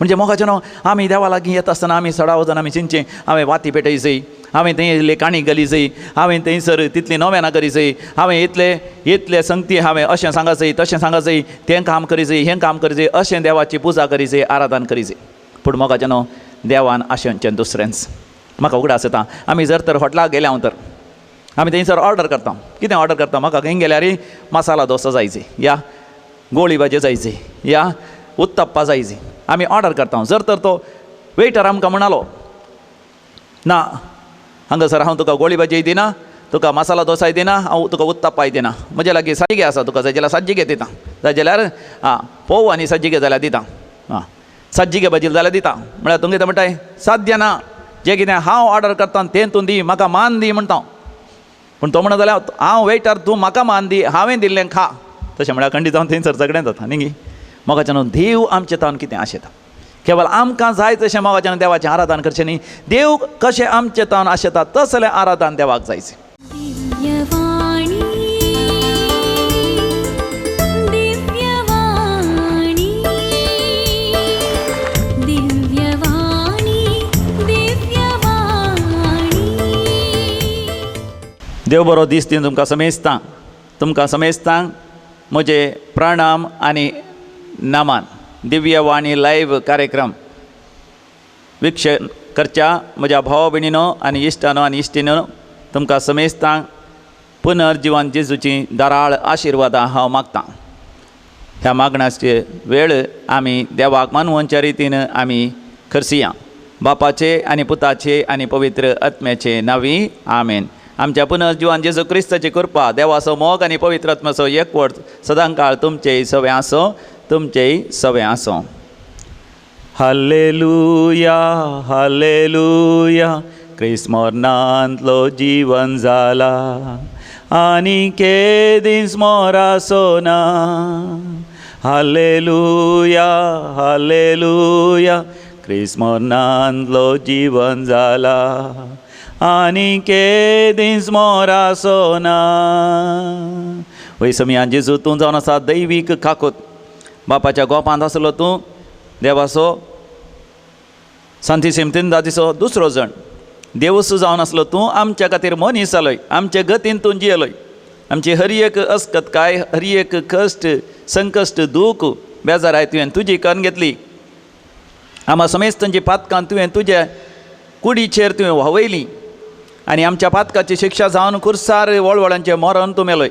म्हणजे मोगाचें न्हू आमी देवा लागीं येता आसतना आमी सडा वचून आमी चिंतचें, हांवें वाती पेटय जाय, हांवें थंय इल्ली काणी घाली जाय, हांवें थंयसर तितली नोवेनां करी जाय, हांवें इतले इतले संगती हांवें अशें सांगा जाय, तशें सांगा जाय, तें काम करी जाय, हें काम करी जाय, अशें देवाची पुजा करी जाय, आराधन करी जाय. पूण मोगाचें न्हू देवान आशेंचें दुसरेंच. म्हाका उगडास येता, आमी जर तर हॉटलाक गेले हांव तर आमी थंयसर ऑर्डर करता. कितें ऑर्डर करता? म्हाका खंय गेल्यार मसाला डोसा जाय जाय, या गोळी भाजी जाय जाय, या उत्तप्पा जाय जाय, आमी ऑर्डर करता. जर तर तो वेटर आमकां म्हणालो ना हांगासर हांव तुका गोळी भाजी दिना, तुका मसाला डोसाय दिना, हांव तुका उत्तप्पाय दिना, म्हजे लागीं साजिगे आसा, तुका जाय जाल्यार साजिगे दिता, जाय जाल्यार आं पोव आनी साजिगे जाल्यार दिता, आं साजिगे भाजी जाल्यार दिता. म्हळ्यार तूं कितें म्हणटाय? साध्य ना, जें कितें हांव ऑर्डर करता तें तूं दी, म्हाका मान दी म्हणटा. पूण तो म्हणत जाल्यार हांव वेटर, तूं म्हाका मान दी, हांवें दिल्लें खा. तशें म्हळ्यार खंडीत जावन थंयसर झगडें जाता न्ही गी. मोगाच्यान न्हू देव आमचे तावन कितें आशेता, केवल आमकां जाय तशें मोगाच्यान देवाचें आराधन करचें न्ही, देव कशें आमचे तावन आशेता तसलें आराधन देवाक जायचें. देव बरो दीस दिवन तुमकां समेस्तांक, तुमकां समेस्तांक म्हजे प्रणाम आनी नमन. दिव्यवाणी लायव्ह कार्यक्रम वीक्षण करच्या म्हज्या भाव भयणीनो आनी इश्टानो आनी इश्टिनो, तुमकां समेस्तांक पुनर्जिवन जेजूची दराळ आशिर्वादां हांव मागतां. ह्या मागण्याचे वेळ आमी देवाक मानवच्या रितीन आमी खर्सिया. बापाचे आनी पुताचे आनी पवित्र आत्म्याचे नांवी आमेन. आमच्या पुनर्जिवन जेजू क्रिस्ताची कृपा, देवाचो मोग आनी पवित्र आत्म्याचो एकवट सदांकाळ तुमचेय सवें आसूं, तुमचेय सवें आसूं. हालेलुया हालेलुया, क्रिस्त मरणांतलो जिवन जाला आनी केदींच मोरासो ना. हालेलुया हालेलुया, क्रिस्त मरणांतलो जिवन जाला आनी केदींच मोरासो ना. वय समिया जेजू, तूं जावन आसा दैवीक काकूत, बापाच्या गोपांत आसलो तूं, देवाचो सांतीसिम तिंदादिसो दुसरो जण देवूस जावन आसलो तूं, आमच्या खातीर मनीस जालोय, आमचे गतीन तूं जियेलोय. आमची हर एक अस्कतकाय, हर एक कश्ट, संकश्ट, दूख, बेजाराय तुवें तुजी करून घेतली. आमा समेस्तांची पातकां तुवें तुज्या कुडीचेर तुवें व्हांवयली आनी आमच्या पातकाची शिक्षा जावन कुर्सार वळवळांचें मरण तूं मेलोय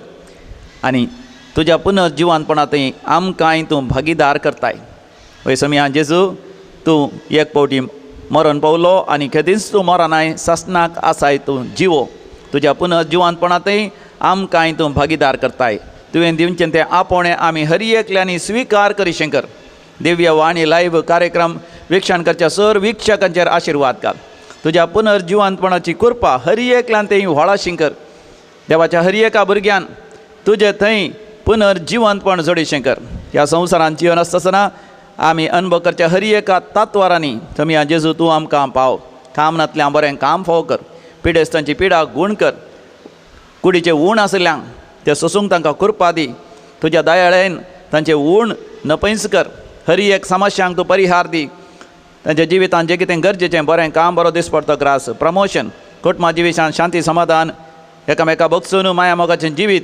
आनी तुज्या पुनर्जिवनपणांतय आमकांय तूं भागीदार करताय. वय समिया जेजू, तूं एक फावटी मरण पावलो आनी केदींच तूं मरनाय, सासणाक आसाय तूं जिवो. तुज्या पुनर्जिवनपणांतय आमकांय तूं भागीदार करताय. तुवें दिवचें तें आपोवणें आमी हर एकल्यांनी स्विकार करिशें कर. दिव्यवाणी लायव्ह कार्यक्रम वीक्षण करच्या सर वीक्षकांचेर आशिर्वाद घाल. तुज्या पुनर्जिवनपणाची कृपा हर एकल्यान थंय व्हळाशी कर. देवाच्या हर एका भुरग्यान तुजें थंय पुनर्जिवनपण जोडिशें कर. ह्या संवसारांत जिवन आसतना आमी अनुभव करच्या हर एका तात्वारांनी समिया जेजू तूं आमकां पाव. काम नातल्यां बरें काम फाव कर, पिडेस्तांची पिडा गूण कर, कुडीचें ऊण आशिल्ल्यांक तें सोसूंक तांकां कृपा दी. तुज्या दयाळेन तांचें ऊण नपयस कर. हर एक समस्यांक तूं परिहार दी. तांच्या जिवितांत जें कितें गरजेचें बरें काम, बरो दिसपडतो ग्रास, प्रमोशन, कुटुंबा जिवितांत शांती समाधान, एकामेका भोगसून माया मोगाचें जिवीत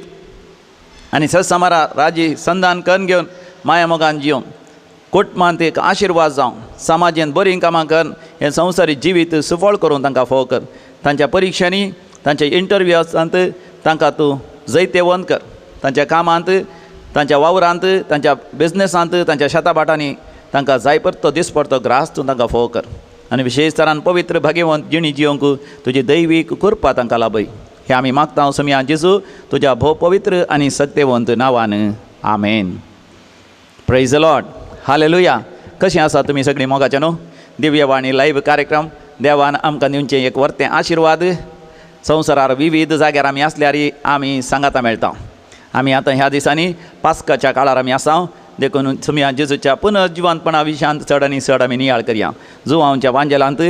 आनी सत्समारा राजी संदान करून घेवन माया मोगान जिवन, कुटुंबांत एक आशिर्वाद जावं, समाजेंत बरीं कामां करून हें संवसारी जिवीत सुफळ करून तांकां फोव कर. तांच्या परिक्षांनी, तांच्या इंटरव्यूसांत तांकां तूं जैतेवंत कर. तांच्या कामांत, तांच्या वावरांत, तांच्या बिजनेसांत, तांच्या शेताभाटांनी तांकां जाय परतो दिसपडतो ग्रास तूं तांकां फोव कर आनी विशेश तरान पवित्र भाग्यवंत जिणी जिवंक तुजी दैवीक कृपा तांकां लाभय. हें आमी मागता समिया जेजू तुज्या भोव पवित्र आनी सत्यवंत नांवान, आमेन. Praise the Lord, hallelujah. कशें आसा तुमी सगळीं मोगाचें न्हू? दिव्यवाणी लायव्ह कार्यक्रम देवान आमकां दिवचें एक वर्तें आशिर्वाद. संवसारार विविध जाग्यार आमी आसल्यार आमी सांगाता मेळटा. आमी आतां ह्या दिसांनी पास्काच्या काळार आमी आसा, देखून समिया जेजूच्या पुनर्जिवनपणा विशयांत चड आनी चड आमी नियाळ करया. जुवांच्या वांजेलांत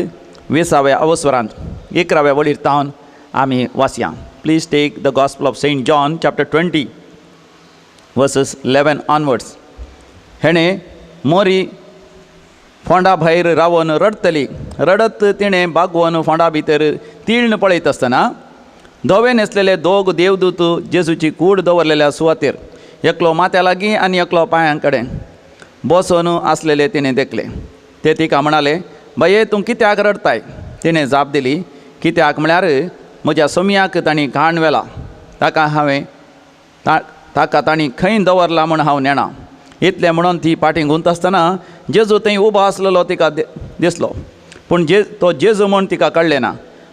20व्या अवसरांत 11व्या वळीर तावन आमी वाचया. Please take the gospel of Saint John chapter 20 verses 11 onwards. हेणें मोरी फोंडा भायर रावन रडटली. रडत तिणें बागवोन फोंडा भितर तीर्ण पळयत आसतना धवे न्हेसलेले दोग देवदूत जेजूची कूड दवरलेल्या सुवातेर एकलो माथ्या लागीं आनी एकलो पांयां कडेन बसोन आसलेले तिणें देखले. ते तिका म्हणाले, बाये तूं कित्याक रडटाय? तिणें जाप दिली, कित्याक म्हळ्यार म्हज्या सोमयाक तांणी घाण व्हेला, ताका हांवें ताका तांणी खंय दवरला म्हूण हांव नेणा. इतलें म्हणून ती फाटीं घुंवता आसतना जेजू थंय उबो आसलेलो तिका दिसलो, पूण जे तो जेजू म्हूण तिका कळ्ळें ना.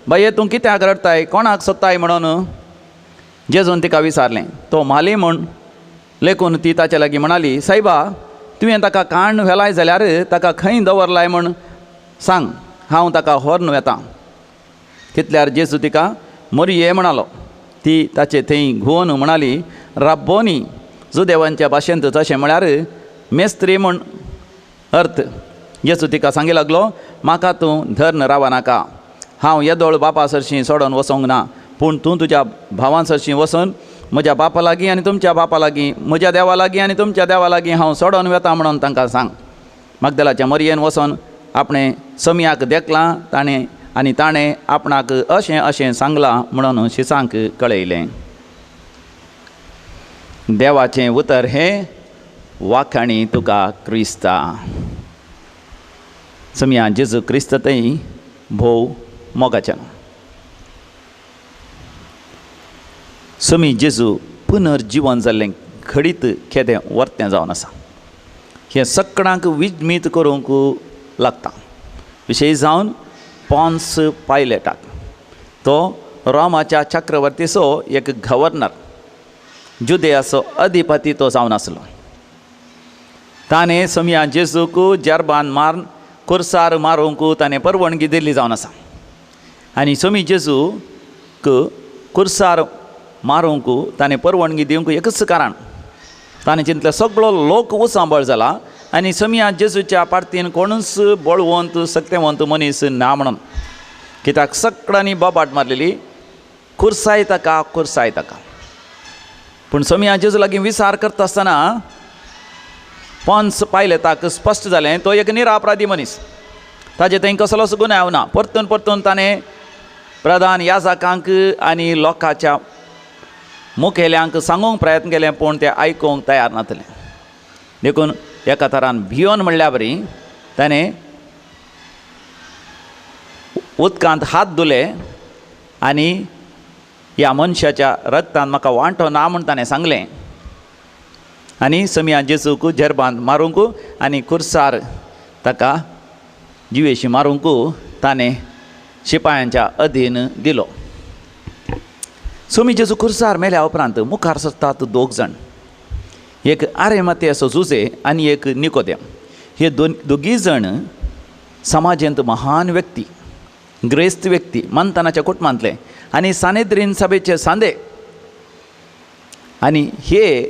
बाये तूं कित्याक रडटाय? कोणाक सोदताय म्हणून जेजून तिका विचारलें. तो म्हाली म्हूण लेखून ती ताचे लागीं म्हणाली, सायबा तुवें ताका काण व्हेलाय जाल्यार ताका खंय दवरलाय म्हूण सांग, हांव ताका व्हरून वेतां. तितल्यार जेजू तिका मोरये म्हणालो. ती ताचे थंय घुंवोन म्हणाली, राब्बोनी, जुदेवांच्या भाशेंत तशें म्हळ्यार मेस्त्री म्हूण अर्थ. जेजू तिका सांगी लागलो, म्हाका तूं धर्न रावनाका, हांव येदोळ बापा सरशीं सोडून वचोंक ना, पूण तूं तुज्या भावां सरशीं वचून म्हज्या बापा लागीं आनी तुमच्या बापा लागीं, म्हज्या देवा लागीं आनी तुमच्या देवा लागीं हांव सोडून वेता म्हणून तांकां सांग. मगदलाच्या मरयेन वचोन आपणें समयाक देखलां ताणें आनी ताणें आपणाक अशें अशें सांगलां म्हणून शिसांक कळयलें. देवाचें उतर हें वाखाणी तुका क्रिस्ता. समया जेजू क्रिस्त थंय भोव मोगाच्यान. समी जेजू पुनर्जिवन जाल्लें घडीत केदें वर्तें जावन आसा. हें सगळ्यांक विजमीत करूंक लागता, विशेश जावन पॉन्स पायलेटाक. तो रोमाच्या चक्रवर्तीचो एक गव्हर्नर, जुदेयाचो अधिपती तो जावन आसलो. ताणें समया जेजूक जेरबान मारून कुर्सार मारूंक ताणें परवानगी दिल्ली जावन आसा. आनी समी जेजूक कुर्सार मारूंक ताणें परवानगी दिवंक एकूच कारण, ताणें चिंतलें सगळो लोक उचांबळ जाला आनी समया जेजूच्या पार्तीन कोणूच बळवंत सक्तेवंत मनीस ना म्हणून. कित्याक सगळ्यांनी बोबाट मारलेली, कुर्साय ताका, कुर्साय ताका. पूण समया जेजू लागीं विचार करता आसतना पॉन्स पायलेताक स्पश्ट जालें तो एक निरापराधी मनीस, ताजे थंय कसलोच गुन्यांव ना. परतून परतून ताणें प्रधान याजकांक आनी लोकांच्या मुखेल्यांक सांगूंक प्रयत्न केलें, पूण ते आयकूंक तयार नातले. देखून एका तरान भियोन म्हणल्या बरी ताणें उदकांत हात धुले आनी ह्या मनशाच्या रक्तान म्हाका वांटो ना म्हूण ताणें सांगलें. आनी समया जेजूक जेरबान मारूंक आनी कुर्सार ताका जिवेशी मारूंक ताणें शिपायांच्या अधीन दिलो. समी जेजू कुर्सार मेल्या उपरांत मुखार सरतात दोग जाण, एक आरेमातेसो जुजे आनी एक निकोदेम. हे दोगी जाण समाजेंत महान व्यक्ती, ग्रेस्त व्यक्ती, मंतनाच्या कुटुंबांतले आनी सानेद्रीन सभेचे सांदे. आनी हे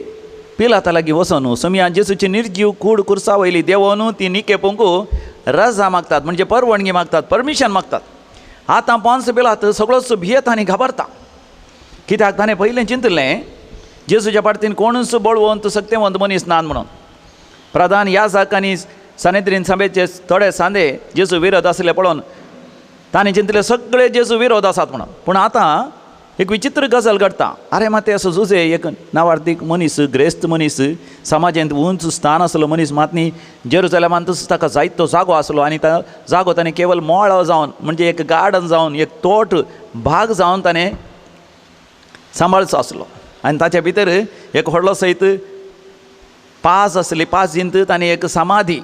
पिलाता लागीं वचोन समया जेजूची निर्जीव कूड कुर्सा वयली देंवोन ती निकेपूंक रजा मागतात, म्हणजे परवानगी मागतात, परमिशन मागतात. आतां पॉन्स पिलात सगळोच भियेता आनी घाबरता, कित्याक ताणें पयलें चिंतलें जेजूच्या पार्तीन कोणूच बळवंत सक्तेवंत मनीस ना म्हणून. प्रधान याजक आनी सानेद्रीन सभेचे थोडे सांदे जेजू विरोध आसले पळोवन ताणें चिंतलें सगळे जेजू विरोध आसात म्हणून. पूण आतां एक विचित्र गजाल घडटा. आरे माते असो जुजे एक नावार्थीक मनीस, ग्रेस्त मनीस, समाजेंत उंच स्थान आसलो मनीस, मात न्ही जेरुजलेमांतूच ताका जायतो जागो आसलो आनी तो जागो ताणें केवल मळो जावन, म्हणजे एक गार्डन जावन, एक तोट भाग जावन ताणें सांबाळचो आसलो. आनी ताच्या भितर एक व्हडलो सयत पाज आसली, पाजींत ताणें एक समाधी,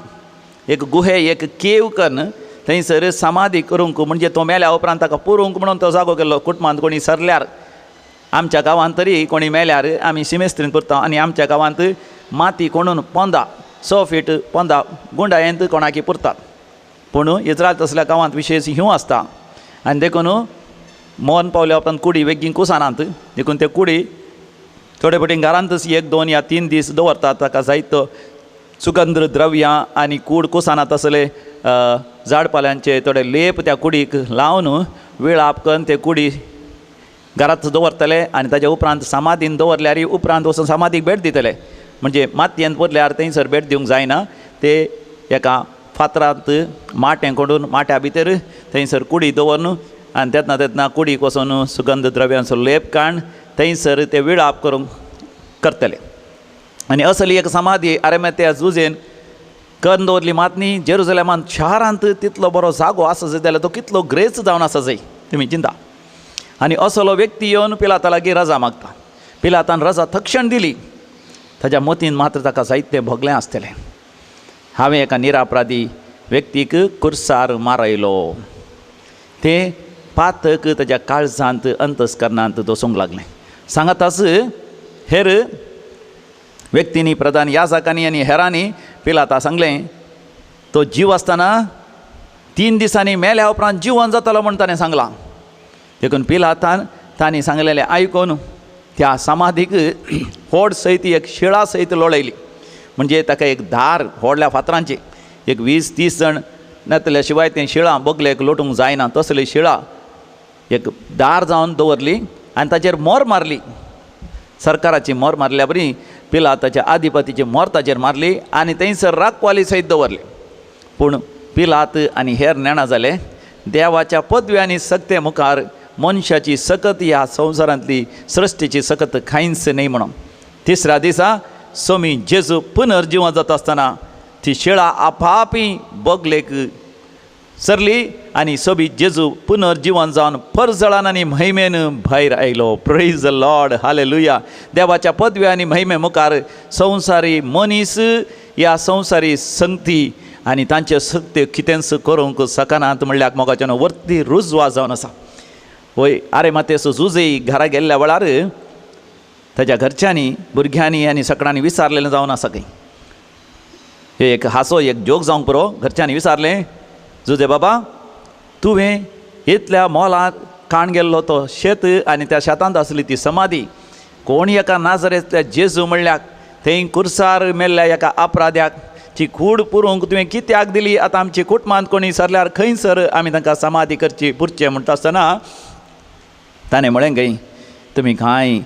एक गुहे, एक केव कन्न थंयसर समाधी करूंक, म्हणजे तो मेल्या उपरांत ताका पुरूंक म्हणून तो जागो केल्लो. कुटुंबांत कोणी सरल्यार, आमच्या गांवांत तरी कोणी मेल्यार आमी शिमेस्त्रीन पुरता आनी आमच्या गांवांत माती कोणून पोंदा 6 फीट पोंदा गुंडायेंत कोणाकी पुरतात. पूण इजरायल तसल्या गांवांत विशेश ह्यूं आसता आनी देखून मरण पावल्या उपरांत कुडी बेगीन कुसनात, देखून ते कुडी थोडे फावटी घरांतच 1, 2 या 3 दीस दवरतात. ताका जायतो सुगंध द्रव्यां आनी कूड कुसना तसले झाडपाल्यांचे थोडे लेप त्या कुडीक लावन विळाप करून ते कुडी घरांत दवरतले आनी ताच्या उपरांत समाधीन दवरल्यार उपरांत वचून समाधीक भेट दितले. म्हणजे मातयेन पुरल्यार थंयसर भेट दिवंक जायना, ते एका फातरांत माटें कोडून माट्या भितर थंयसर कुडी दवरून आनी तेन्ना तेन्ना कुडीक वचून सुगंध द्रव्यांचो लेप काण थंयसर ते विळाप करूंक करतले. आनी असली एक समाधी आरेमेत्या जुजेन करून दवरली मात न्ही जेरुजलेमान शारांत तितलो बरो जागो आसा जाल्यार तो कितलो ग्रेस जावन आसा जाय तुमी चिंता. आनी असलो व्यक्ती येवन पिलाता लागीं रजा मागता. पिलातान रजा तक्षण दिली. ताज्या मतीन मात्र ताका जायतें भोगलें आसतलें, हांवें एका निरापराधी व्यक्तीक कुर्सार मारयलो. तें पातक ताज्या काळजांत अंतस्करणांत दसूंक लागलें. सांगाताच हेर व्यक्तींनी प्रधान याजकांनी आनी हेरांनी पिलाता सांगलें, तो जीव आसतना 3 दिसांनी मेल्या उपरांत जिवन जातलो म्हूण ताणें सांगलां. देखून पिलातान तांणी सांगलेलें आयकून त्या समाधीक होड सयत एक शिळा सयत लोळयली. म्हणजे ताका एक धार व्हडल्या फातरांची एक 20-30 जाण नातल्या शिवाय तें शिळा बगलेक लोटूंक जायना तसली शिळा एक दार जावन दवरली आनी ताचेर मोर मारली. सरकाराची मोर मारल्या बरी पिलाताच्या आधिपतीची मोर ताचेर मारली आनी थंयसर राखवाली सयत दवरली. पूण पिलात आनी हेर नेणा जाले देवाच्या पदवी आनी सक्ते मुखार मनशाची सकत ह्या संवसारांतली सृश्टीची सकत कांयच न्हय म्हणून. तिसऱ्या दिसा सोमी जेजू पुनर्जिवन जाता आसतना ती शिळा आपापी बगलेक सरली आनी सोबी जेजू पुनर्जिवन जावन परजळान आनी महिमेन भायर आयलो. Praise the Lord, hallelujah. देवाच्या पदवी आनी महिमे मुखार संवसारी मनीस ह्या संवसारी संगती आनी तांचे सत्य कितेंच करूंक शकनात म्हणल्यार मोगाच्यान वर्ती रुजवा जावन आसा. वय आरे मातेसो जुजय घरा गेल्ल्या वेळार ताज्या घरच्यांनी भुरग्यांनी आनी सकडांनी विचारलेलें जावन आसा खंय. एक हांसो एक जोक जावंक पुरो. घरच्यांनी विचारलें, जुजे बाबा तुवें इतल्या मोलाक काण गेल्लो तो शेत आनी त्या शेतांत आसली ती समाधी कोण एका नाजरेंतल्या जेजू म्हणल्याक थंय कुर्सार मेल्ल्या एका अपराध्याक ती कूड पुरोवंक तुवें कित्याक दिली? आतां आमची कुटुंबांत कोणी सरल्यार खंयसर आमी तांकां समाधी करची पुरचें म्हणटा आसतना ताणें म्हळें खंय तुमी कांय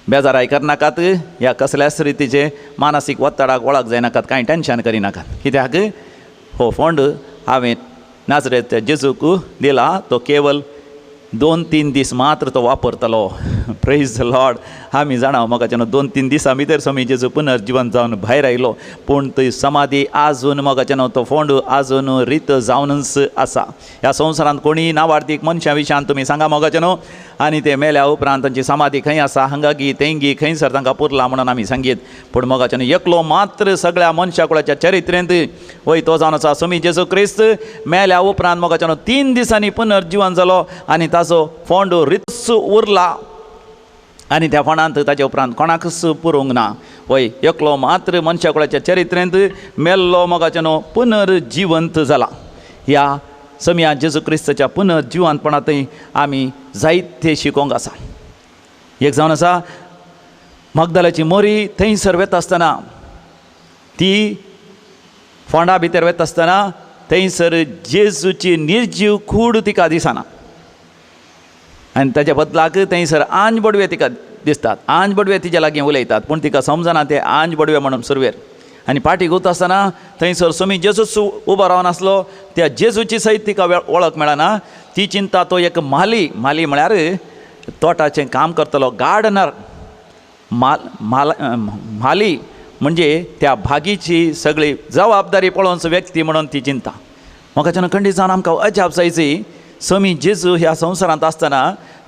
बेजाराय करनाकात, ह्या कसल्याच रितीचे मानसीक वत्तडाक वळख जायनाकात, कांय टेंशन करिनाकात. कित्याक हो फोंड हांवें नाजरेत जेजूक दिला, तो केवल 2-3 दीस मात्र तो वापरतलो. Praise the Lord. आमी जाणा मोगाच्यान 2-3 दिसां भितर स्वामी जेजू पुनर्जिवन जावन भायर आयलो, पूण थंय समाधी आजून मोगाच्यान तो फोंड आजून रीत जावनच आसा. ह्या संवसारांत कोणीय नावार्थीक मनशां विशयान तुमी सांगा मोगाच्यान आनी ते मेल्या उपरांत तांची समाधी खंय आसा, हांगागी तेंगी खंयसर तांकां पुरला म्हणून आमी सांगीत, पूण मोगाच्यान एकलो मात्र सगळ्या मनशा कुळाच्या चरित्रेंत वय तो जावन आसा स्वामी जेजू क्रिस्त. मेल्या उपरांत मोगाच्यान 3 दिसांनी पुनर्जिवन जालो आनी ताचो फोंड रितच उरला आनी त्या फोंडांत ताचे उपरांत कोणाकच पुरोवंक ना. वय एकलो मात्र मनशा कुळाच्या चरित्रेंत मेल्लो मोगाच्यान पुनर्जिवंत जाला. ह्या सम्या जेजू क्रिस्ताच्या पुनर्जिवंतपणांतय आमी जायते शिकोवंक आसा. एक जावन आसा मगदलाची मोरी थंयसर वता आसतना ती फोंडा भितर वता आसतना थंयसर जेजूची निर्जीव कूड तिका दिसना आनी ताच्या बदलाक थंयसर आंज बडवे तिका दिसतात. आंज बडवे तिच्या लागीं उलयतात पूण तिका समजना ते आंज बडवे म्हणून सुरवेर. आनी पाटी गुता आसतना थंयसर स्वामी जेजूच उबो रावन आसलो, त्या जेजूची सयत तिका वळख मेळना. ती चिंता तो एक माली, माली म्हळ्यार तोटाचें काम करतलो गार्डनर, माली म्हणजे त्या भागीची सगळी जबाबदारी पळोवचो व्यक्ती म्हणून ती चिंता. मोगाच्यान खंडीत जावन आमकां अजाप जायची स्वामी जेजू ह्या संवसारांत आसतना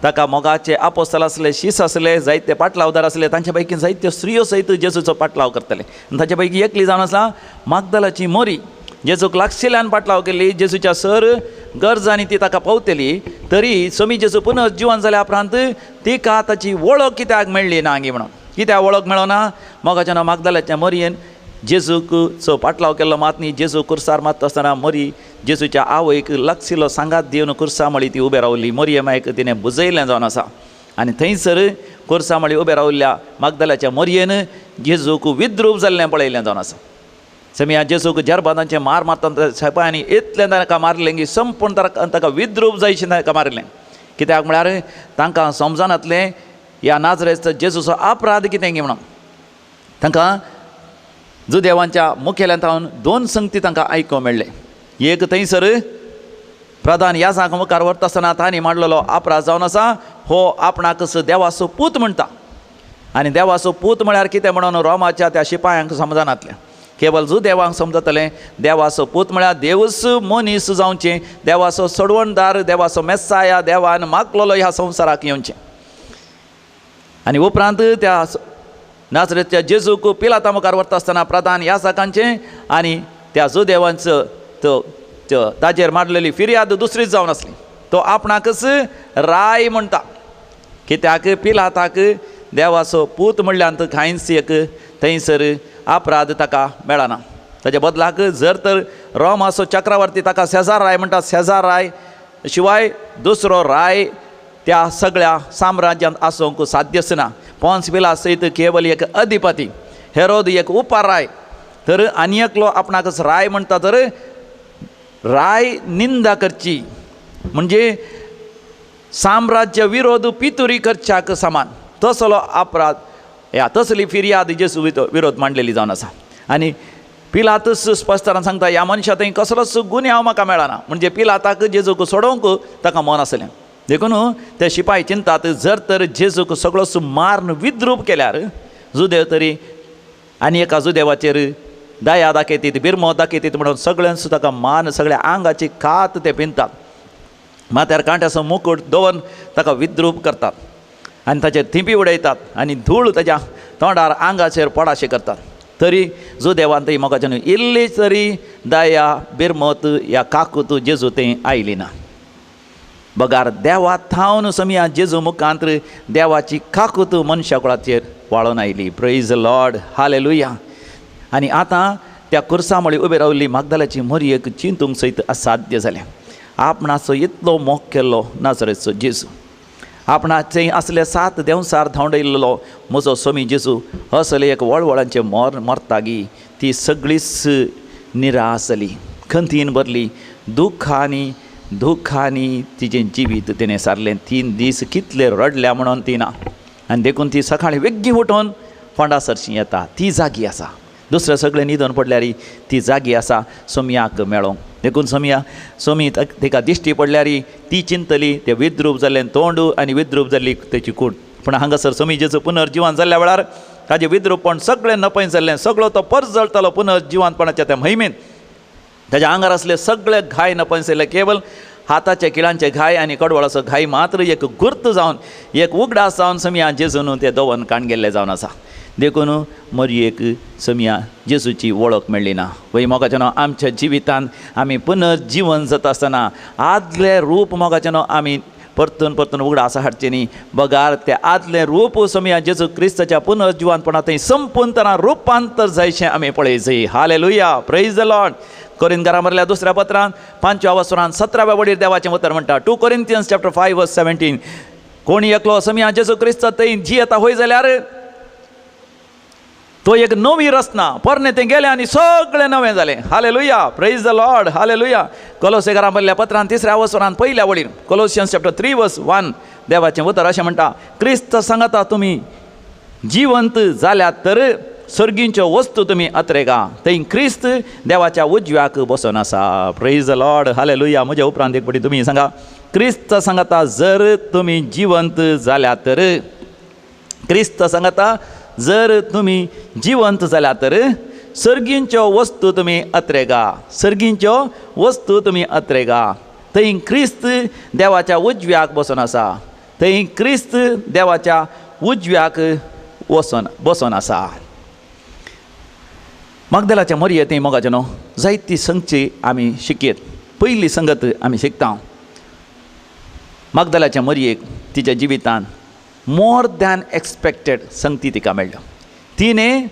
ताका मोगाचे आपोस्तल आसले, शीस आसले, जायते पाटलावदार आसले, तांचे पैकी जायत्यो स्त्रियो सयत जेजूचो पाटलाव करतले. आनी ताचे पैकी एकली जावन आसा मागदलाची मोरी, जेजूक लागशिल्ल्यान पाटलाव केली, जेजूच्या सर गरजांनी ती ताका पावतली, तरी स्वामी जेजू पुनर्जिवन जाल्या उपरांत तिका ताची वळख कित्याक मेळ्ळी ना गी म्हणून. कित्याक वळख मेळना? मोगाच्या मागदलाच्या मोरयेन जेजूक चो पाटलाव केल्लो मात न्ही, जेजू कुर्सार मारता आसतना मोरी जेजूच्या आवयक लागशिल्लो सांगात दिवन कुर्सा मळी ती उबे रावली. मोरये मायक तिणें बुजयलें जावन आसा आनी थंयसर कुर्सा मळी उबे रावल्ल्या मागदलाच्या मोरयेन जेजूक विद्रूप जाल्लें पळयलें जावन आसा. समिया जेजूक जरबादांचे मार मारता सायबांनी इतलें ताका मारलें की संपूर्ण ताका विद्रूप जायशें ताका मारलें. कित्याक म्हळ्यार तांकां समजनातलें ह्या नाजरेचो जेजूचो अपराध कितें गी म्हणून. तांकां जुदेवांच्या मुखेल्यान थावन दोन संगती तांकां आयकूंक मेळ्ळें. एक थंयसर प्रधान याजाक मुखार व्हरता आसतना तांणी मांडलेलो आपराज जावन आसा, हो आपणाकच देवाचो पूत म्हणटा. आनी देवाचो पूत म्हळ्यार कितें म्हणून रोमाच्या त्या शिपायांक समजनातलें, केवल जुदेवांक समजतलें. देवाचो पूत म्हळ्यार देवूच मनीस जावचें, देवाचो सोडवणदार, देवाचो मेस्साया, देवान मागलेलो ह्या संवसाराक येवचें. आनी उपरांत त्या नाजरेच्या जेजूक पिलाता मुखार व्हरता आसतना प्रधान याजकांचें आनी त्या जुदेवांचो तो ताजेर मारलेली फिर्याद दुसरीच जावन आसली. तो आपणाकच राय म्हणटा, कित्याक पिलाताक देवाचो पूत म्हणल्यान कांयच एक थंयसर अपराध ताका मेळना. ताच्या बदलाक जर तर रोमाचो चक्रवर्ती ताका सेजार राय म्हणटा, सेजार राय शिवाय दुसरो राय त्या सगळ्या साम्राज्यांत आसूंक साध्यच ना. पोन्स पिलात सयत केवल एक अधिपती, हेरोद एक उपराय, तर आनी एकलो आपणाकच राय म्हणटा. तर राय निंदा करची म्हणजे साम्राज्य विरोध पितुरी करच्याक समान तसलो अपराध ह्या तसली फिर्याद जेजू विरोध मांडलेली जावन आसा. आनी पिलातूस स्पश्टपणान सांगता, ह्या मनशा थंय कसलोच गुन्यांव म्हाका मेळना. म्हणजे पिलाताक जेजूक सोडोवंक ताका मन आसलें. देखून ते शिपाय चिंतात, जर तर जेजूक सगळोच मारून विद्रूप केल्यार जुदेव तरी आनी एका जुदेवाचेर दया दाखयतीत, बिरमो दाखयतीत म्हणून सगळ्यांचो ताका मान, सगळ्या आंगाची कात ते पिंदतात, माथ्यार कांट्याचो मुकूट दवरून ताका विद्रूप करतात आनी ताचेर थिंपी उडयतात आनी धूळ ताच्या तोंडार आंगाचेर पडाशें करतात. तरी जुदेवान थंय मोगाच्यान इल्ली तरी दया बिरमत ह्या काकूत जेजू थंय आयली ना. बगार देवा थावन समया जेजू मुखांत देवाची काकूत मनशा कुळाचेर वाळोन आयली. Praise Lord, hallelujah. आनी आतां त्या कुर्सा मुळे उबे रावल्ली मागदालाची मोरयेक चिंतूंक सयत असाध्य जालें. आपणाचो इतलो मोग केल्लो नाजरेचो जेजू, आपणाचे असले सात देंवसार धांवडयल्लो म्हजो सोमी जेजू असले एक वळवळांचे मरतागी ती सगळीच निराश जाली, खंतीन भरली, दुख्खांनी दुख्खांनी तिजें जिवीत तिणें सारलें. 3 दीस कितले रडल्या म्हणून ती ना. आनी देखून ती सकाळीं वेगीं उठून फोंडा सरशी येता. ती जागी आसा, दुसरें सगळें न्हिदून पडल्यार ती जागी आसा सोमयाक मेळोंक. देखून सोमया सोमी तिका दिश्टी पडल्यार ती चिंतली तें विद्रूप जाल्लें तोंड आनी विद्रूप जाल्ली तेची कूड. पूण हांगासर सोमी जेजू पुनर्जिवन जाल्ल्या वेळार ताजें विद्रूपण सगळें नपय जाल्लें, सगळो तो परजळटालो पुनर्जिवनपणाच्या त्या महिमेन. ताज्या आंगार आसले सगळे घाय नपय जाल्ले, केवल हाताचे किळांचे घाय आनी कडवळाचो घाय मात्र एक गुर्त जावन एक उगडास जावन सोमया जेजून ते दवन काण गेल्ले जावन आसा. देखून मरयेक सोमया जेजूची वळख मेळ्ळी ना. वय मोगाचें न्हू आमच्या जिवितांत आमी पुनर्जिवन जाता आसतना आदलें रूप मोगाचें न्हू आमी परतून परतून उगडास हाडचें न्ही, बगार तें आदलें रूप सोमया जेजू क्रिस्ताच्या पुनर्जिवनपणा थंय संपूर्णतना रुपांतर जायशें आमी पळयचें. Hallelujah, praise the Lord. कोरिंथकारां बरयल्या दुसऱ्या पत्रान 5व्या वसरान 17व्या वडीर देवाचें उतर म्हणटा, 2 Corinthians chapter 5 verse 17, कोणी एकलो सोमया जेजू क्रिस्त थंय जियेता होय जाल्यार तो एक नवी रचना, पोरणें तें गेलें आनी सगळें नवें जालें. Hallelujah, praise the Lord, hallelujah. कोलोसेकारां बरयल्या पत्रान 3ऱ्या वसरान 1ल्या वडीर, कोलोसियन्स चॅप्टर 3 वर्स 1, देवाचें उतर अशें म्हणटा, क्रिस्त सांगता तुमी जिवंत जाल्यात तर सर्गींच्यो वस्तू तुमी अत्रेगा, थंय क्रिस्त देवाच्या उजव्याक बसून आसा. Praise the Lord, hallelujah. म्हज्या उपरांत एक पटी तुमी सांगा, क्रिस्त सांगता जर तुमी जिवंत जाल्यात तर, क्रिस्त सांगता जर तुमी जिवंत जाल्यात तर सर्गींच्यो वस्तू तुमी अत्रेगा, सर्गींच्यो वस्तू तुमी अत्रेगा, थंय क्रिस्त देवाच्या उजव्याक बसून आसा, थंय क्रिस्त देवाच्या उजव्याक बसून आसा. मागदेलाच्या मोरये थंय मोगाचें न्हू जायती संगची आमी शिकयत. पयली संगत आमी शिकता मागदलाच्या मोरयेक तिच्या जिवितान मोर दॅन एक्सपेक्टेड संगती तिका मेळ्ळ्यो. तिणें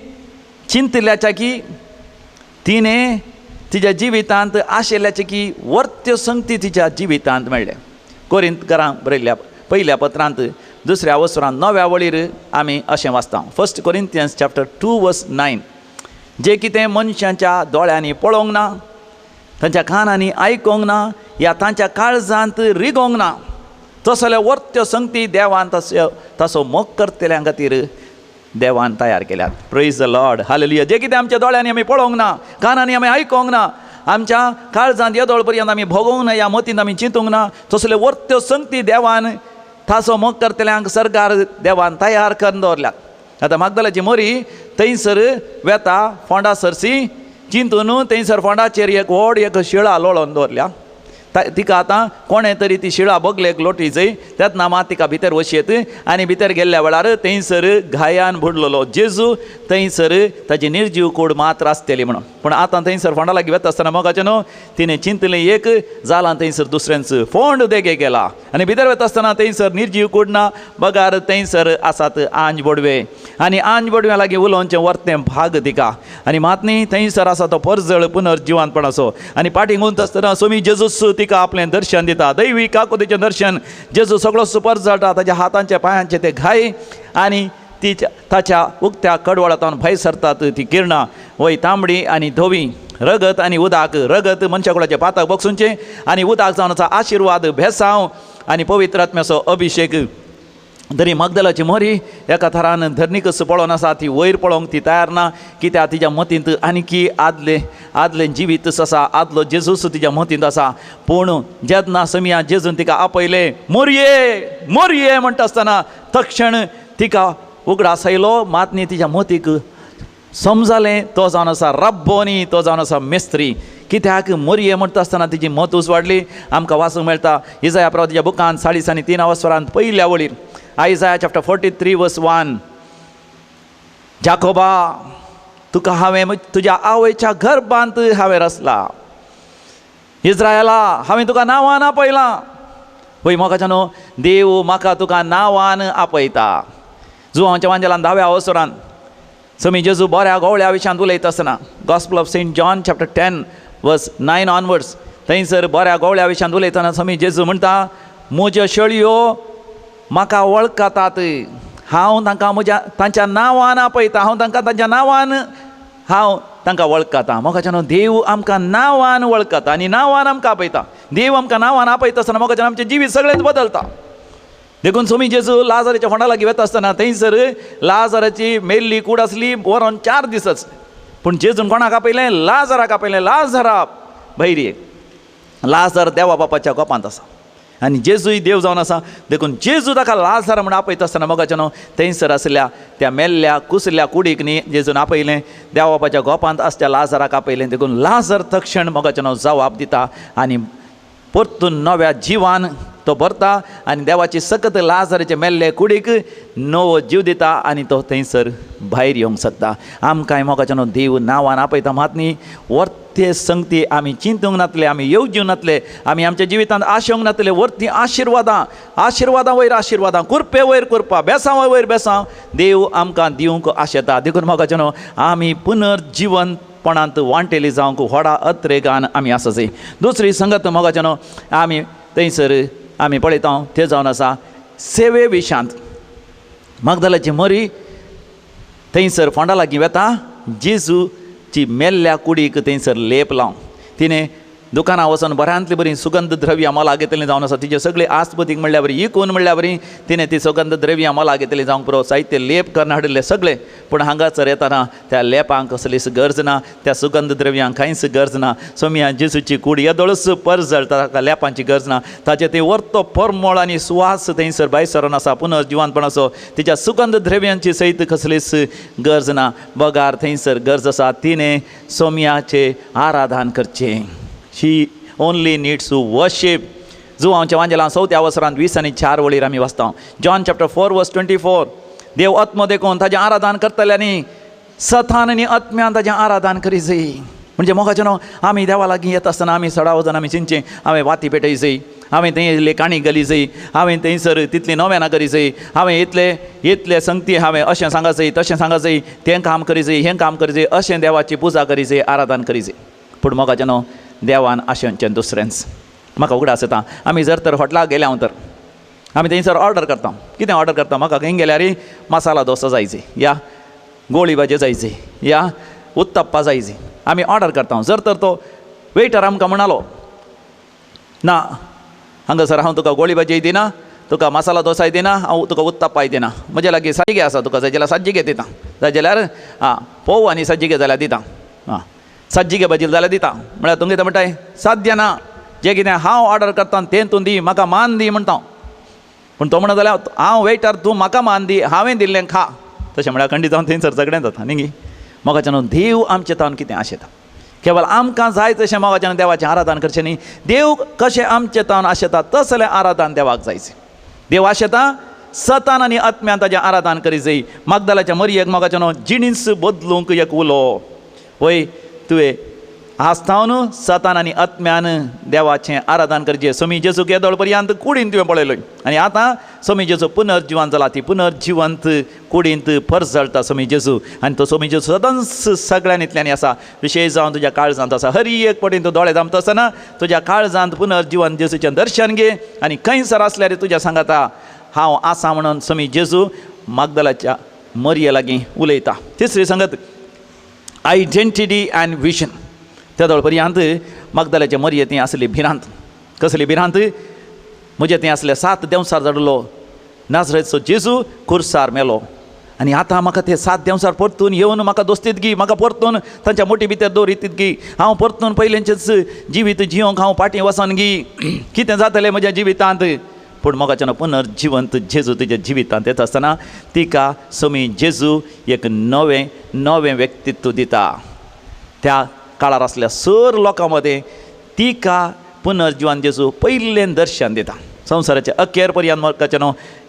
चिंतिल्ल्याच्या की तिणें तिच्या जिवितांत आशिल्ल्याचे की वर्त्यो संगती तिच्या जिवितांत मेळ्ळ्या. कोरिंथकारां बरयल्ल्या पयल्या पत्रांत 2ऱ्या वसरान 9व्या वळीर आमी अशें वाचता, 1 कोरिंथियन्स चॅप्टर 2 वर्स 9, जे कितें मनशांच्या दोळ्यांनी पळोवंक ना, तांच्या कानांनी आयकोंक ना, या तांच्या काळजांत रिगोवंक ना, तसले वर्त्यो संगती देवान तसो मोग करतल्यां खातीर देवान तयार केल्यात. Praise the Lord, hallelujah. जे कितें आमच्या दोळ्यांनी आमी पळोवंक ना, कानांनी आमी आयकोंक ना, आमच्या काळजांत येदोळ पर्यंत आमी भोगोवंक ना, ह्या मतींत आमी चिंतूंक ना, तसले वर्त्यो संगती देवान ताचो मोग करतल्यांक सरकार देवान तयार करून दवरल्यात. आतां मागदलाची मोरी थंयसर वेता फोंडा सरसी चिंतून थंयसर फोंडाचेर एक व्हड एक शिळा लोळोवन दवरल्या. तिका आतां कोणें तरी ती शिळा बगलेक लोटी जय तेन्ना मात तिका भितर वशयत आनी भितर गेल्ल्या वेळार थंयसर घायान बुडलेलो जेजू थंयसर ताजी निर्जीव कूड मात्र आसतली म्हणून. पूण आतां थंयसर फोंडा लागीं वता आसतना मोगाचें न्हू तिणें चिंतलें एक जालां थंयसर दुसऱ्यांच फोंड देगे गेला आनी भितर वता आसतना थंयसर निर्जीव कूड ना बगार थंयसर आसात आंज बोडवे आनी आंज बोडव्या लागीं उलोवचें वर्तें भाग तिका आनी मात न्ही थंयसर आसा तो परजळ पुनर्जिवंतपणाचो आनी पाटी गुंत आसतना सोमी जेजूस तिका आपलें दर्शन दिता, दैवी काकुतीचें दर्शन. जेजू सगळो परजळटा, ताच्या हातांचे पांयांचे ते घाय आनी तिच्या ताच्या उक्त्या कडवळांतल्यान भायर सरतात ती किरणां, वय तांबडी आनी धवी, रगत आनी उदक, रगत मनशाकुळाचें पातक बगसुचें आनी उदक जावन आसा आशिर्वाद, भेसांव आनी पवित्र आत्म्याचो अभिशेक. तरी मगदलाची मोरी एका थरान धरणीकच पळोवन आसा, ती वयर पळोवंक ती तयार ना, कित्याक तिच्या मतींत आनीकी आदलें आदलें जिवीतच आसा, आदलो जेजूस तिच्या मतींत आसा. पूण जेन्ना समिया जेजून तिका आपयलें मोरये मोरये म्हणटा आसतना तक्षण तिका उगडास आयलो, मात न्ही तिच्या मतीक समजालें तो जावन आसा रब्बोनी, तो जावन आसा मेस्त्री. कित्याक मोरये म्हणटा आसतना तिची मत उजवाडली. आमकां वाचूंक मेळटा इजाया प्रवादीच्या बुकान 43 वसरांत पयल्या वळीर, आयजाया चॅप्टर 43 वर्स 1, जाकोबा तुका हांवें तुज्या आवयच्या गर्भांत हांवें रचला, इस्रायला हांवें तुका नांवान आपयलां. वय मोगाच्या न्हू देव म्हाका तुका नांवान आपयता. जुवांच्या वांजेलान 10व्या अवसरान समी जेजू बऱ्या गोवळ्या विशयांत उलयता आसतना, gospel of Saint John chapter 10 verse 9 onwards, थंयसर बऱ्या गोवळ्या विशयांत उलयतना समी जेजू म्हणटा, म्हज्यो शेळयो म्हाका वळखतात, हांव तांकां म्हज्या तांच्या नांवान आपयता, हांव तांकां तांच्या नांवान हांव तांकां वळखता. मोगाच्या न्हू देव आमकां नांवान वळखता आनी नांवान आमकां आपयता. देव आमकां नांवान आपयता आसतना मोगाच्या आमचें जिवीत सगळेंच बदलता. देखून सोमी जेजू लाजाराच्या फोंडा लागीं वता आसतना थंयसर लाजाराची मेल्ली कूड आसली वरोन 4 दिसच, पूण जेजून कोणाक आपयलें? लाजाराक आपयलें. लाजारा भैरी, लाजार देवा बापाच्या गोपांत आसा आनी जेजूय देव जावन आसा. देखून जेजू ताका लाजार म्हण आपयता आसतना मोगाच्या न्हू थंयसर आसल्या त्या मेल्ल्या कुसल्या कुडीक न्ही जेजून आपयलें, देवा बापाच्या गोपांत आसच्या लाजाराक आपयलें. देखून लाजार तक्षण मोगाच्या न्हू जवाब दिता आनी परतून नव्या जिवान तो भरता आनी देवाची सकत लाजाराचे मेल्ले कुडीक नवो जीव दिता आनी तो थंयसर भायर येवंक शकता. आमकांय मोगाच्या न्हू देव नांवान आपयता मात न्ही वर्ते संगती आमी चिंतूंक नातले, आमी येवजूंक नातले, आमी आमच्या जिवितांत आशेवंक नातले. वर्ती आशिर्वादां, आशिर्वादां वयर आशिर्वादां, कुरपे वयर कुरपा, बेसांव वयर बेसांव देव आमकां दिवंक आशेता. देखून मोगाच्या न्हू आमी पुनर्जिवनपणांत वांटेली जावंक व्हडा अत्रेगान आमी आसा जाय. दुसरी संगत मोगाच्या न्हू आमी थंयसर आमी पळयता तें जावन आसा सेवे विशांत. मगदलाची मरी थंयसर फोंडा लागीं वेता, जेजूची मेल्ल्या कुडीक थंयसर लेप लावन तिणें दुकानां वचून बऱ्यांतली बरीं सुगंध द्रव्यां मोला घेतलीं जावन आसा. तिचे सगळे आसपतीक म्हणल्यार बरी इकून म्हणल्यार बरी तिणें ती सुगंध द्रव्यां मोला घेतली जावंक पुरो साहित्य लेप करून हाडिल्लें सगळें. पूण हांगासर येतना त्या लेपांक कसलीच गरज ना, त्या सुगंध द्रव्यांक कांयच गरज ना. सोमिया जेजूची कूड येदोळच परजळटा, ताका लेपांची गरज ना. ताचें ते वर्तो परमळ आनी सुवास थंयसर भायर सरून आसा पुनर्जिवनपणाचो. तिच्या सुगंध द्रव्यांची सयत कसलीच गरज ना, बगार थंयसर गरज आसा तिणें सोमियाचें आराधन करचें. She only needs to worship. जुवांच्या वांजेलां 4 वसरांत 20 आनी 4 वळीर आमी वाचता, जॉन चॅप्टर 4 वर्स 24, देव आत्मो देखून ताजें आराधन करतल्यांनी सतान आनी आत्म्यान ताजें आराधन करी जाय. म्हणजे मोगाचें न्हू आमी देवा लागीं येता आसतना आमी सडा वचून आमी चिंतचें, हांवें वाती पेटय जाय, हांवें थंय इल्ली काणी घाली जाय, हांवें थंयसर तितली नोवेनां करी जाय, हांवें इतले इतले संगती हांवें अशें सांगा जाय, तशें सांगा जाय, तें काम करी जाय, हें काम करी जाय, अशें देवाची पुजा करी जाय, आराधन करी जाय. पूण मोगाचें न्हू देवान आशेंचें दुसरेंच. म्हाका उगडास येता आमी जर तर हॉटलाक गेले हांव तर आमी थंयसर ऑर्डर करता. कितें ऑर्डर करता? म्हाका खंय गेल्यार मसाला डोसा जायची, या गोळी भाजी जायची, या उत्तप्पा जायची, आमी ऑर्डर करता. जर तर तो वेटर आमकां म्हणालो ना हांगासर हांव तुका गोळी भाजी दिना, तुका मसाला दोसाय दिना, हांव तुका उत्तप्पाय दिना, म्हजे लागीं साजिगे आसा, तुका जाय जाल्यार साजिगे दिता, जाय जाल्यार आं पोव आनी साजिगे जाल्यार दिता, आं साजिगे भाजी जाल्यार दिता. म्हळ्यार तूं कितें म्हणटाय, साध्य ना, जें कितें हांव ऑर्डर करता तें तूं दी, म्हाका मान दी म्हणटा. पूण तो म्हणत जाल्यार हांव वेटर, तूं म्हाका मान दी, हांवें दिल्लें खा. तशें म्हळ्यार खंडीत जावन थंयसर झगडें जाता न्ही गी. मोगाच्यान देव आमचे तावन कितें आशेता, केवल आमकां जाय तशें मोगाच्यान देवाचें आराधन करचें न्ही, देव कशें आमचे तावन आशेता तसलें आराधन देवाक जायचें. देव आशेता सतान आनी आत्म्यान ताजें आराधन करी जाय. मागदालाच्या मरयेक मोगाच्यान जिणीस बदलूंक एक उलो, वय तुवें आसतावन सतान आनी आत्म्यान देवाचें आराधन करचें. समी जेजूक येदोळ पर्यंत कुडीन तुवें पळयलोय आनी आतां समी जेजू पुनर्जिवन जाला, ती पुनर्जिवंत कुडींत परजळटा समी जेजू. आनी तो समी जेजू सदांच सगळ्यांनी आसा, विशेश जावन तुज्या काळजांत आसा. हर एक पटीन तूं दोळे धांपता आसतना तुज्या काळजांत पुनर्जिवन जेजूचें दर्शन घे आनी खंयसर आसल्यार तुज्या सांगाता हांव आसा म्हणून समी जेजू मागदलाच्या मरये लागीं उलयता. तिसरी सांगत आयडेंटिटी अँड विजन. त्या दोळ पर्यंत मागदलाच्या मरये थंय आसली भिरांत. कसली भिरांत? म्हजे थंय आसले 7 देंवसार जाडलो नाजरेचो जेजू कुर्सार मेलो आनी आतां म्हाका ते 7 देंवसार परतून येवन म्हाका दोस्तीत गी, म्हाका परतून तांच्या मोटी भितर दवरीत गी, हांव परतून पयलेंचेच जिवीत जियोंक हांव फाटीं वचन गी, कितें जातलें म्हज्या जिवितांत. पूण मोगाच्यान पुनर्जिवंत जेजू तुज्या जिवितांत येता आसतना तिका समी जेजू एक नवें नवें व्यक्तित्व दिता. त्या काळार आसल्या सर लोकां मदें तिका पुनर्जिवन जेजू पयलें दर्शन दिता. संवसाराच्या अखेर पर्यंत मोगाच्यान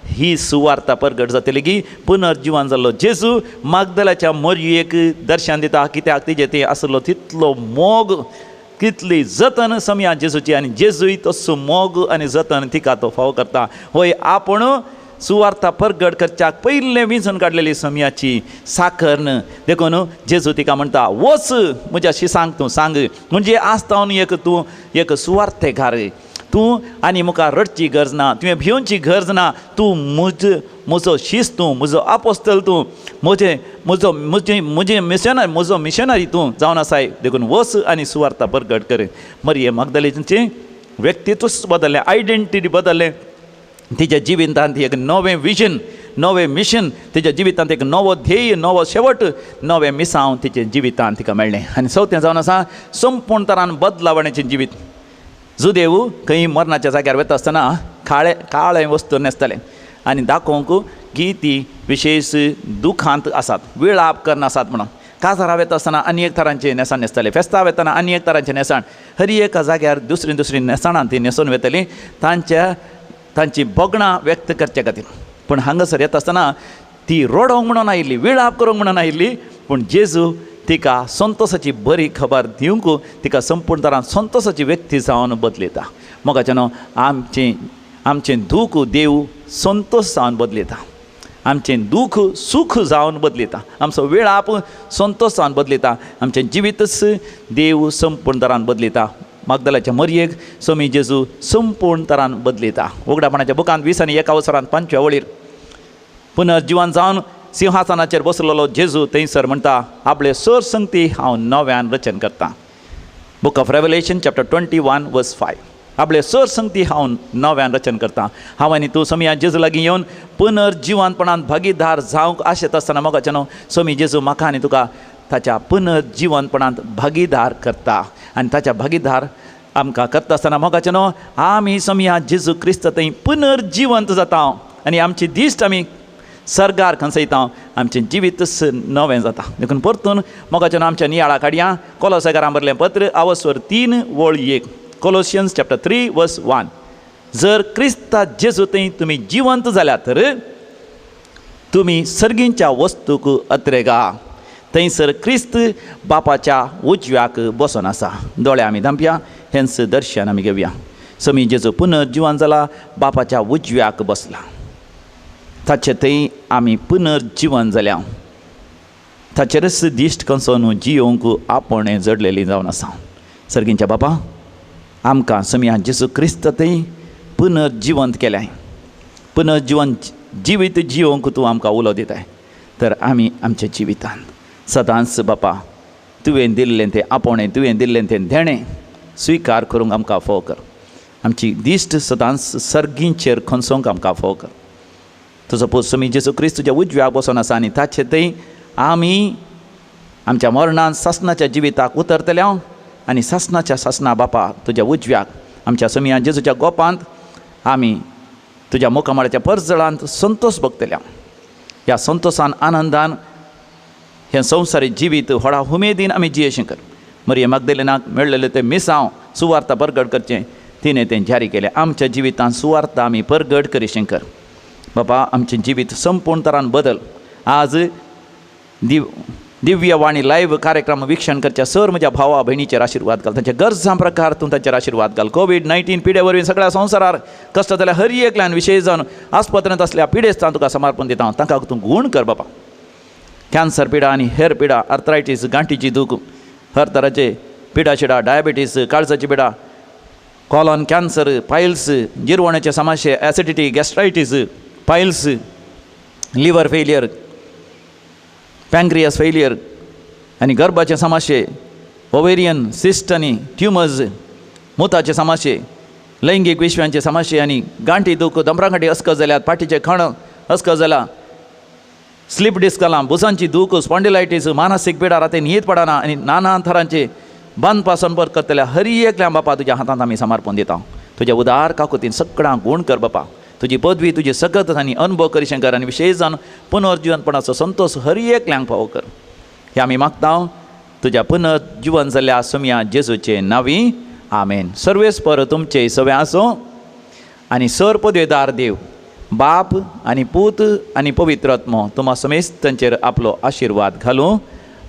ही सुवार्ता परगट जातली की पुनर्जिवन जाल्लो जेजू मागदलाच्या मरयेक दर्शन दिता. कित्याक तिजे थंय आसलो तितलो मोग, कितली जतन समया जेजूची, आनी जेजूय तसो मोग आनी जतन तिका तो फावो करता. होय आपूण सुवार्ता परगट करच्याक पयलें विंचून काडलेली समयाची साकर न्हय. देखून जेजू तिका म्हणटा वच म्हज्या शिसांक तूं सांग, म्हणजे आसतावन एक तूं एक सुवार्थेकार, तूं आनी मुखार रडची गरज ना, तुवें भिवची गरज ना, तूं म्हजो शीस, तूं म्हजो आपोस्तल, तूं म्हजें म्हजो म्हजें म्हजें मिशनरी, म्हजो मिशनरी तूं जावन आसाय, देखून वच आनी सुवार्ता परगट कर. मरये मागदलेचें व्यक्तित्वच बदललें, आयडेंटिटी बदललें, तिच्या जिवितांत एक नवें विजन, नवें मिशन, तिच्या जिवितांत एक नवो ध्येय, नवो शेवट, नवें मिसांव तिच्या जिवितांत तिका मेळ्ळें. आनी चवथें जावन आसा संपूर्ण तरान बदलावण्याचें जिवीत. जुदेव खंय मरणाच्या जाग्यार वता आसतना काळे काळे वस्तू न्हेसताले आनी दाखोवंक की ती विशेश दुखांत आसात, विळाप करनासात म्हणून. काजारा वता आसतना आनी एक तरांचें न्हेसण न्हेसताले, फेस्ता वतना आनी एक तरांचें न्हेसण, हर एका जाग्यार दुसरी दुसरी न्हेसणां ती न्हेसून वतली तांच्या तांची भोगणां व्यक्त करचे खातीर. पूण हांगासर येता आसतना ती रडोंक म्हणून आयिल्ली, विळाप करूंक म्हणून आयिल्ली, पूण जेजू तिका संतोसाची बरी खबर दिवंक तिका संपूर्ण तरान संतोसाची व्यक्ती जावन बदलयता. मोगाच्यान आमचें आमचें दूख देव संतोश जावन बदलयता, आमचें दूख सूख जावन बदलयता, आमचो वेळाप संतोश जावन बदलयता, आमचें जिवीतच देव संपूर्ण तरान बदलयता. मागदलाच्या मरयेक समी जेजू संपूर्ण तरान बदलयता. उगडापणाच्या बुकांत 20 आनी 1 वसरांत 5व्या वळीर पुनर्जिवन जावन सिंहासनाचेर बसलेलो जेजू थंयसर म्हणटा आपले सर संगती हांव नव्यान रचन करता. Book of Revelation chapter 21 verse 5. आपले सर संगती हांव नव्यान रचन करता. हांव आनी तूं समिया जेजू लागीं येवन पुनर्जिवनपणान भागीदार जावंक आशेत आसतना मोगाच्यान समी जेजू म्हाका आनी तुका ताच्या पुनर्जिवनपणांत भागीदार करता. आनी ताच्या भागीदार आमकां करता आसतना मोगाच्यान आमी समिया जेजू क्रिस्त थंय पुनर्जिवंत जाता आनी आमची दिश्ट आमी सर्गार खंसयता, आमचें जिवीतच नवें जाता. देखून परतून मोगाच्यान आमच्या नियाळा काडया. कोलोसेकारां बरलें पत्र आवस्वर 3 वळ 1, कोलोशियन्स चॅप्टर 3 वर्स 1. जर क्रिस्ता जेजू थंय तुमी जिवंत जाल्यात तर तुमी सर्गींच्या वस्तूक अत्रेगा. थंयसर क्रिस्त बापाच्या उजव्याक बसून आसा. दोळे आमी धांपया, हेंच दर्शन आमी घेवया. समी जेजू पुनर्जिवन जाला, बापाच्या उजव्याक बसला, ताचे थंय आमी पुनर्जिवन जाल्या, ताचेरच दिश्ट कंसोन जियोंक आपण जडलेली जावन आसा. सर्गींच्या बापा आमकां समिया जेजू क्रिस्त थंय पुनर्जिवंत केल्याय, पुनर्जिवन जिवीत जियोंक तूं आमकां उलो दिताय, तर आमी आमच्या जिवितांत सदांच बापा तुवें दिल्लें तें आपोवणें, तुवें दिल्लें तें देणें स्विकार करूंक आमकां फोव कर. आमची दिश्ट सदांच सर्गींचेर खंसोवंक आमकां फावो कर. तुजो पूत स्वामी जेजू क्रिस्त तुज्या उजव्याक बसोन आसा आनी ताचे थंय आमी आमच्या मरणान सासणाच्या जिविताक उतरतले आनी सासणाच्या सासणा बापा तुज्या उजव्याक आमच्या स्वामी जेजूच्या गोपांत आमी तुज्या मुखामळाच्या परजळांत संतोष भोगतले. ह्या संतोशान आनंदान हें संवसारी जिवीत व्हडा उमेदीन आमी जियेशें कर. मरिया मागदेलेनाक मेळ्ळेलें तें मिसांव सुवार्ता परगट करचें तिणें तें जारी केलें. आमच्या जिवितांत सुवार्ता आमी परगट करिशें कर. बाबा आमचें जिवीत संपूर्ण तरान बदल. आज दिव्यवाणी लायव्ह कार्यक्रम वीक्षण करच्या सर म्हज्या भावा भयणीचेर आशिर्वाद घाल. तांच्या गरजां प्रकार तूं तांचेर आशिर्वाद घाल. कोवीड-19 पिडे वरवीं सगळ्या संवसारार कश्ट जाल्यार हर एकल्यान विशेश जावन आस्पत्रेंत आसल्या पिडेस्तां तुका समर्पण दिता. तांकां तूं गूण कर बाबा. कॅन्सर पिडा आनी हेर पिडा, आर्थरायटीस, गांठीची दूख, हर तराचे पिडा शिडा, डायबिटीस, काळजाची पिडा, कॉलॉन कॅन्सर, पायल्स, जिरवण्याचे समस्ये, acidity, gastritis, piles, liver failure, pancreas failure आनी गर्भाचे समस्ये, ओवेरियन सिस्ट आनी ट्युमर्स, मुताचे समस्ये, लैंगीक विश्वांचे समस्ये आनी गांठी दूख, दमरागांठी अस्कत जाल्यात, पाटीचे खण अस्कत जाला, स्लीप डिस्क जालां, भुजांची दूख, स्पॉन्डिलायटीस, मानसीक पिडा, राती न्हीद पडना आनी नाना थरांचे बांदपा संपर्क करतल्या हर एकल्या बापा तुज्या हातांत आमी समर्पण दिता. तुज्या उदार काकुतीन सगळ्यांक गूण कर बापा. तुजी पदवी, तुजी सकत आनी अनुभव करिशें कर आनी विशेश जावन पुनर्जिवनपणाचो संतोश हर एकल्यांक फावो कर. हें आमी मागता तुज्या पुनर्जिवन जाल्ल्या सोमया जेजूचे नांवी, आमेन. सर्वेस्पर तुमचे सगळें आसूं आनी सर पदवेदार देव बाप आनी पूत आनी पवित्र आत्मो तुमा समेस्तांचेर आपलो आशिर्वाद घालूं.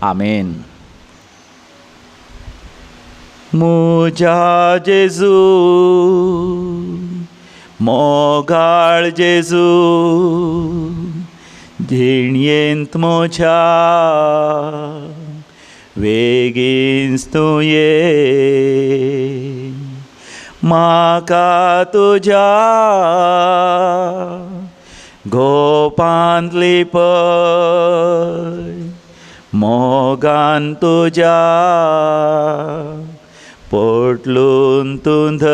आमेन. म्हज्या जेजू मोगाळ जेजू जिणयेंत म्हज्या वेगींच तूं ये, म्हाका तुज्या गोपांत लिपय, मोगान तुज्या पोटलून तूं धर.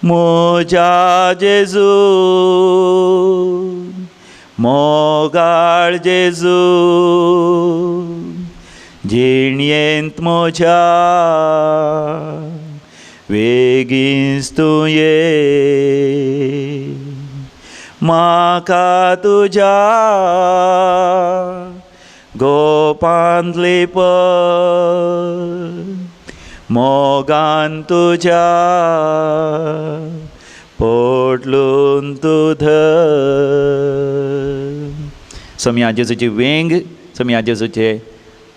म्हज्या जेजू मोगाळ जेजू जिणयेंत म्हज्या वेगींच तूं ये, म्हाका तुज्या गोपांत लिपय, मोगान तुज्या पोटलून तूं धर. सोमया जेजूची वेंग, सोमया जेजूचे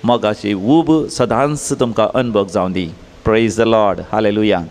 मोगाची ऊब सदांच तुमकां अनुभव जावं दी. Praise the Lord. Hallelujah.